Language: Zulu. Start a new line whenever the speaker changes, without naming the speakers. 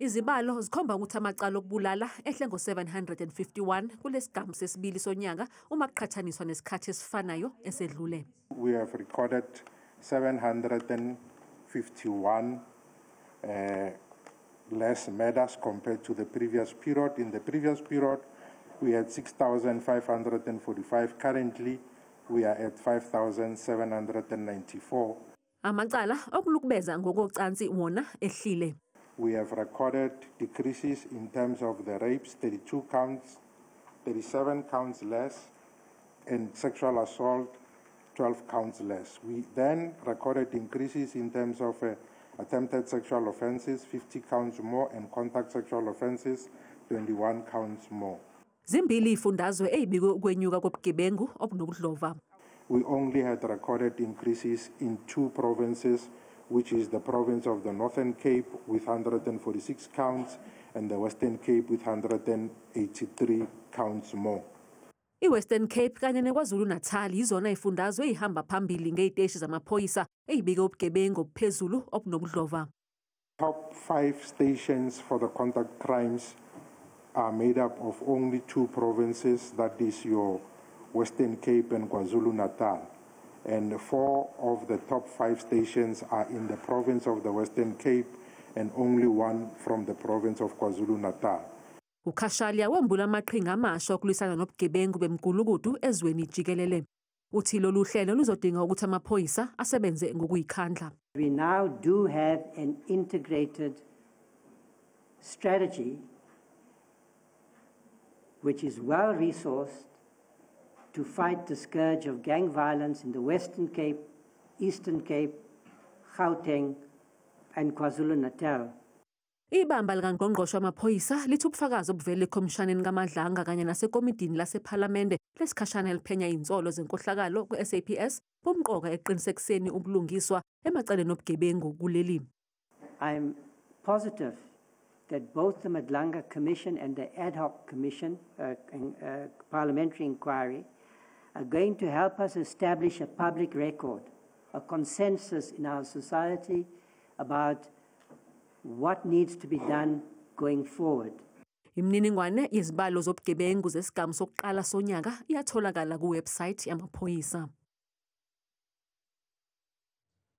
Izibalo zikhomba ukuthi amacala okubulala ehle ngo-751 kulesigamu sesibili sonyaka uma kuqhathaniswa nesikhathi esifanayo esedlule.
We have recorded 751 less murders compared to the previous period. In the previous period, we had 6,545. Currently, we are at 5,794.
Amacala okunukubeza ngokocansi wona ehlile.
We have recorded decreases in terms of the rapes, 32 counts, 37 counts less, and sexual assault, 12 counts less. We then recorded increases in terms of attempted sexual offenses, 50 counts more, and contact sexual offenses, 21 counts more.
Zimbili izifundazwe ezibike ukwenyuka kobugebengu obunobudlova.
We only had recorded increases in 2 provinces, which is the province of the Northern Cape with 146 counts and the Western Cape with 183 counts more.
I-Western Cape kanye neKwaZulu-Natal yizona izifundazwe ezihamba phambili ngeziteshi zamaphoyisa ezibike ubugebengu obuphezulu obunobudlova.
Top 5 stations for the contact crimes are made up of only 2 provinces, that is your Western Cape and KwaZulu-Natal. And 4 of the top 5 stations are in the province of the Western Cape and only 1 from the province of KwaZulu-Natal.
uCachalia wembula amaqhinga amasha okulwisana nobugebengu bemgulukudu ezweni jikelele. Uthi lolu hlelo luzodinga ukuthi amaphoyisa asebenze ngokuzikhandla.
We now do have an integrated strategy which is well resourced to fight the scourge of gang violence in the Western Cape, Eastern Cape, Gauteng and KwaZulu-Natal.
Ibamba likaNgqongqoshe wamaphoyisa lithi ubufakazi obuvela ekhomishaneni kaMadlanga kanye nasekomidini lasephalamende lesikhashana eliphenya izinsolo zenkohlakalo ku-SAPS bumqoka eqinisekiseni ubulungiswa emacaleni obugebengu kuleli.
I'm positive that both the Madlanga Commission and the Ad Hoc Commission, Parliamentary Inquiry, are going to help us establish a public record, a consensus in our society about what needs to be done going forward.
Imininingwane yezibalo zobugebengu zesigamu sokuqala sonyaka iyatholakala ku-website yamaphoyisa.